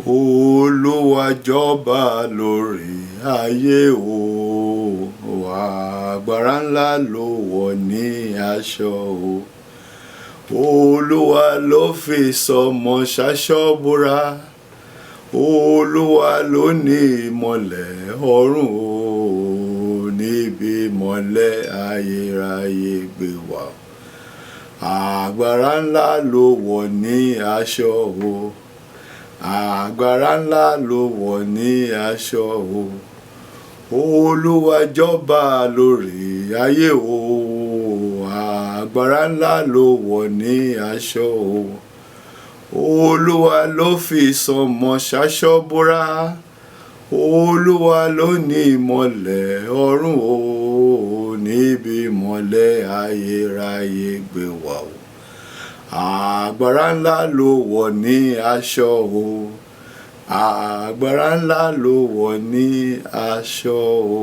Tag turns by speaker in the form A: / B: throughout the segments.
A: Olúwa jọba lórí ayé o, agbára ńlá ló wọ̀ ní aṣọ o. Olúwa ló fi sọmọ ṣaṣọ bora. Olúwa ló ní ìmọ̀lẹ̀ ọ̀run o, níbi ìmọ̀lẹ̀ ayérayé gbé wá. Agbára ńlá ló wọ̀ ní aṣọ o. Agbára ńlá ló wọ̀ ní aṣọ o. Olúwa jọba lórí ayé o. Agbára ńlá ló wọ̀ ní aṣọ o. Olúwa ló fi sọmọ ṣaṣọ bora. Olúwa ló ní ìmọ̀lẹ̀ ọ̀run o, níbi ìmọ̀lẹ̀ ayérayé gbé wá o. Agbára ńlá ló wọ̀ ní aṣọ o. Agbára ńlá ló wọ̀ ní aṣọ o.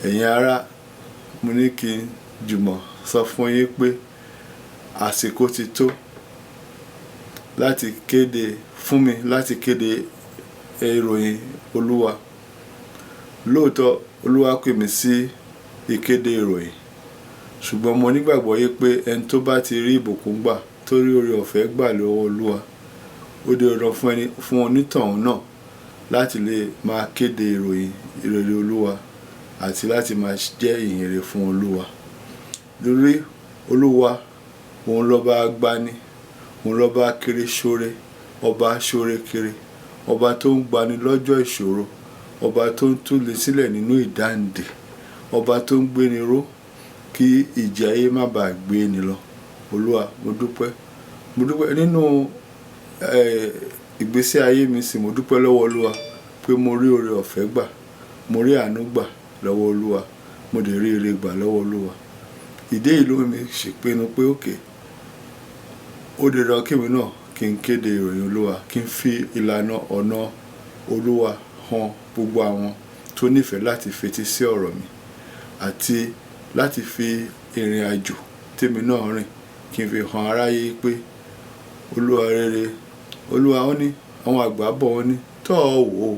A: Ẹ̀yin ará, mo ní kí n jùmọ̀ sọ fún yín pé àsìkò ti tó láti kéde fún mi láti kéde ìròyìn Olúwa. Lóòótọ́, Olúwa pè mí sí ìkéde ìròyìn, ṣùgbọ́n mo nígbàgbọ́ yí pé ẹni tó bá ti rí ìbùkún gbà, tó rí oore ọ̀fẹ́ gbà lọ́wọ́ Olúwa, ó di dandan fún ẹni, fún onítọ̀hún náà láti lè máa kéde ìròyìn ìrere Olúwa àti láti máa jẹ́ ìyìnrere fún Olúwa. Lórí Olúwa, òun lọ́ba agbani, òun lọ́ba kiri ṣore, ọba ṣore kiri, ọba tó ń gbani lọ́jọ́ ìṣòro, ọba tó ń túni sílẹ̀ nínú ìdáǹdè, ọba tó ń gbéni ró kí ìjì ayé má bàá gbé ni lọ. Olúwa, mo dúpẹ́. Mo dúpẹ́ nínú, ìgbésí ayé mi sì, mo dúpẹ́ lọ́wọ́ Olúwa pé mo rí oore ọ̀fẹ́ gbà, mo rí àánú gbà lọ́wọ́ Olúwa, mo dẹ̀ rí ire gbà lọ́wọ́ Olúwa. Ìdí èyí ló mú mi ṣèpinnu pé okay, ó di dandan kí èmi náà kí n kéde ìròyìn Olúwa, kí n fi ìlànà ọ̀nà Olúwa hàn gbogbo àwọn tó nífẹ̀ẹ́ láti fetí sí ọ̀rọ̀ mi àti láti fi ìrìnàjò tèmi náà rìn kí n fi hàn aráyé pé Olúwa rere. Olúwa ó ní, àwọn àgbà bọ̀ wọ́n ní, tọ́ ọ wò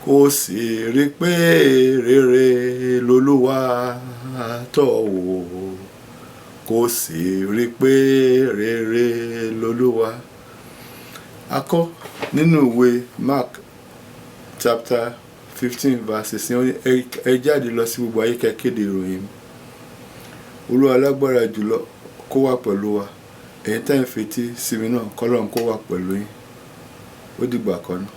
A: kó sì rí pé rere lolúwa, tọ́ ọ wò kó sì rí pé rere lolúwa. A kọ́ nínú ìwé Mark chapter 15 verse 16, ó ní ẹ jáde lọ sí gbogbo ayé kí ẹ kéde ìròyìn mi. Olúwa alágbára jùlọ kó wà pẹ̀lú wa. Ẹ̀yin tí ẹ̀ ń fetí sí mi náà, kọ́lọ́run kó wà pẹ̀lú yín. Ó dìgbà kan náà.